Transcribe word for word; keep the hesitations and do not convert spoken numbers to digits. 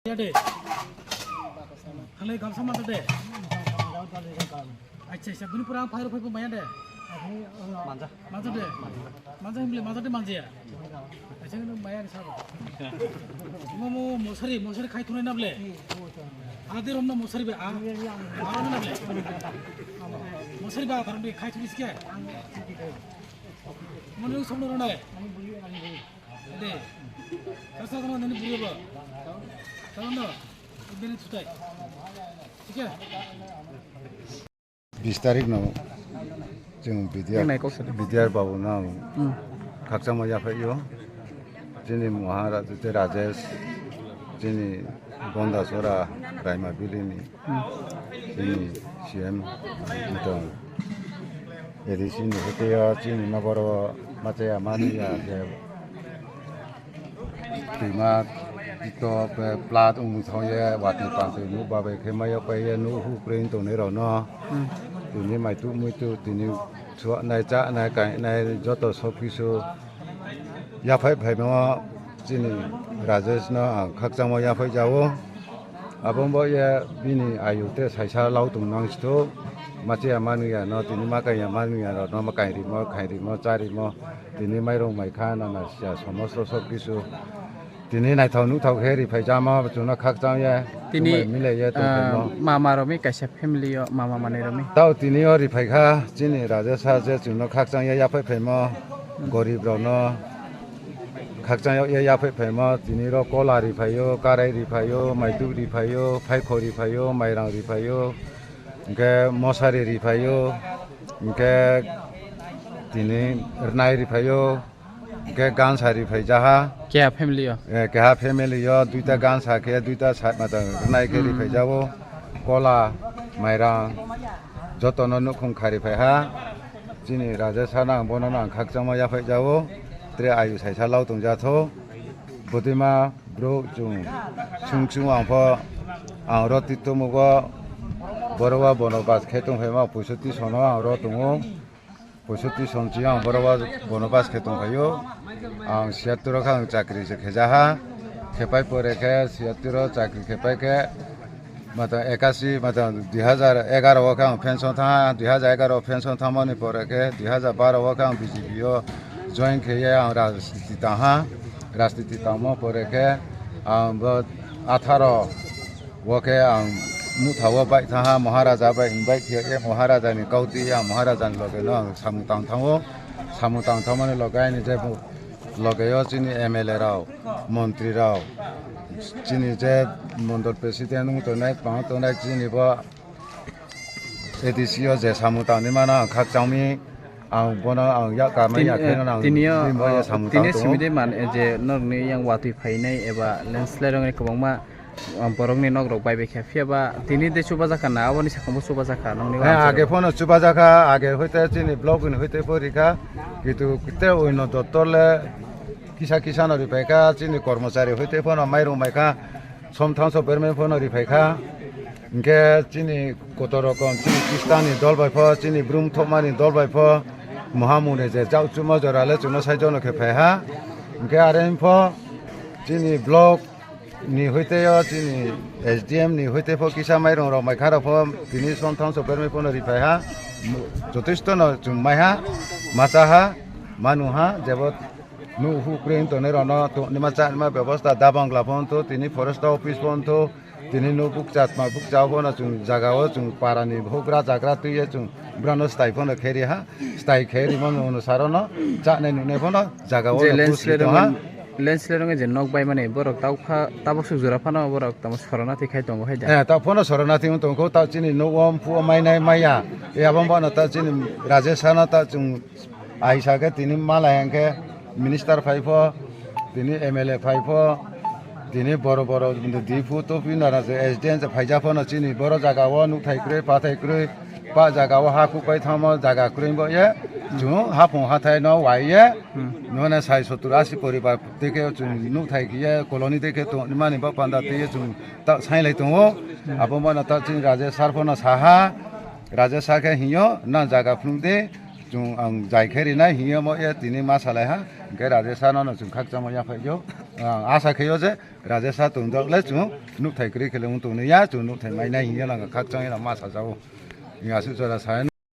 Ya de. Halai gamsa manja de. Acha, acha, bini pura ang phai rok phai bo maya de. Manja. Manja de. Manja himle, manja de manja ya. Acha, nang maya ni sabo. Mo, mo, mosari, mosari khai thunai na ble. Adi rom na mosari be, ah. Aro na ble. Mosari ba, karon be khai thuni ske. Mo nung somno ro na. De. Kasa kono nani buri ba. Karon no. Bini thutai. Thik hai? Bis tarik no chwng Bidya, Nang nai kok sadi. Bidya babu no ang Hmm. khakchangma yaphai o. Chini Maharaj, tei Rajesh, chini Gondasora Raima Bili ni, Hmm. chini C M tong. A D C ni hwtwi o chini nokoro machaya mani ya je twima tito pe plat wng thong ye watwi pantwi nuk babai khe mayo pai ye nuk hu kwrwi tongnai rok no. Hmm. Tini maitu muitu tini suanai chanai kainai joto sob kisu yaphai phaima chini Rajesh no ang khakchangma yaphai jao. Abo wngbo ye bini ayu te saisa lau tong nang sito. Machiya manwi ya no, tini ma kaiya manwi ya no, no ma kainwi rimo, khainwi rimo, cha rimo. Tini mairung mai kha, nana siya somosto sob kisu. Tini naithok nuthok khe riphai jama, chwngno khakchang ye. Tini, chwngno mile ye tong ah, phaimo. Mama romwi kaisa family o, mama manwi romwi. Tao tini o riphai kha, chini Rajesh ha je chwngno khakchang ye yaphai phaimo, gorib rokno. Khakchang ye yaphai phaima, tini ro kola ri phaio, karai ri phaio, maituk ri phaio, phaikho ri phaio, mairang ri phaio, hwnkhe mosari ri phaio, hwnkhe tini rwnai ri phaio, hwnkhe gansa ri phai jaha. Keha family o? Eh, keha family o, duita gansa khe, duita sa-, mata rwnai khe ri phai jao. Kola, mairang, jotono nukhung khari phai ha. Chini Raja sana ang bono ang khakchangma yaphai jao. Tre ayu saisa lau tong jatho. Botwima bro chung sung sung ang pho ang ro tito mugo boro wa bono bas khe tong phai ma puiso tisono ang ro tongo. Puiso tison chi ang boro wa bono bas khe tong phaio. Ang siyattoro kha ang chakri se khe jaha. Khe pai pore khe siyattoro chakri khe pai khe Mata ekasi, mata dui hajar egaroh o khe ang pension tha, dui hajar egaroh o pension thangmani pore khe dui hajar baro o khe ang B J P o join khe ye ang rajniti tang ha. Rajniti tangmo pore khe ang bo atharo o khe ang motha o bai tha ha, Maharaja bai invite khe ye Maharaja ni kau twi ang Maharaja ni loge no ang samung tang thango. Samung tang thangmani loge ani je loge o chini M L A rok, montri rok, chini je mondol president wng tongnai, tong tongnai chini bo A D C o je samung tangni mano ang khakchangmi, ang bono ang yak kamai Tin-, ya kheno eh, ang tini o, bini bo ya oh, samung tini tang tongo. Simi de man, eh, je norokni yang watwi phainai eba landslide rokni kwbangma, ah, borokni nok rok bai bai kha, phiya ba tini de chubajakha na, aboni sakang bo chubajakha nokni Eh, uansukha. Age phono chubajakha, age hoite chini block ni hoite porikha, kitu kite oino dottor le kisa kisa no ripaikha, chini kormochari hoite phono mairung maikha, somthang so bermai phono ripaikha. Hingke chini kotor rokom, chini Kristani dol bai pho, chini brum thokmani dol bai pho, mohamung ni je jak chuma jora le chwngno sai jono khe phaiha. Hingke are pho chini block ni hoite o chini S D M ni hoite pho kisa mairung rok maikha rok pho tini somthang so bermai phono riphaiha. Jotesto no chwng maiha, machaha, manuha, jebo Nuhu kwrwi wng tongnai rokno tongnaima chanima bebosta da bangla phone to tini forest office phone to tini nuk bukcha tma bukcha phano chwng jaga o chwng para ni hugra jagra twi ye chwng brano stai phano khe ri ha stai khe rimo ni onusaro no chanai nunai phano jaga o Je no landslide pusi tong ha. Rwngwi, landslide rwngwi je nok bai mani borok tabuk pha, tabuk suk jora phano borok tamo sorona thwi khai tongo hai da. Eh, ta phano sorona thwi wng tongkho ta chini nuk o phu o mai nai maya. E abo phano ta chini Rajesh Sana ta chwng Aisa khe tini malai hwnkhe minister phai pho, tini M L A phai pho, tini boro boro D P topi nara se S D M se phaija phono chini boro jaga o nukthai kwrwi pathai kwrwi pa jaga o ha kupai thangmo jaga kwrwi bo ye chwng haphung hathai no wai ye nona sai sottur asi poribar tei khe chwng nukthai khe ye colony tei khe tongmani ba panda tei ye chwng ta sailai tongo. Abo mano ta chini Rajesh sir phono saha, Rajesh sir khe hinyo na jaga phunuk de. Chwng ang jai khe rinai hiya mo ya tini ma salai ha. Hwnkhe Rajesh sir no chwng khakchangma yaphaikhe, ah, asa khaio je Rajesh sir tongdok le chwng nukthai kwrwi khe le wng tongni ya, chwng nukthai mainai hwnwi no khakchangma ma sajao. Aswk jora sai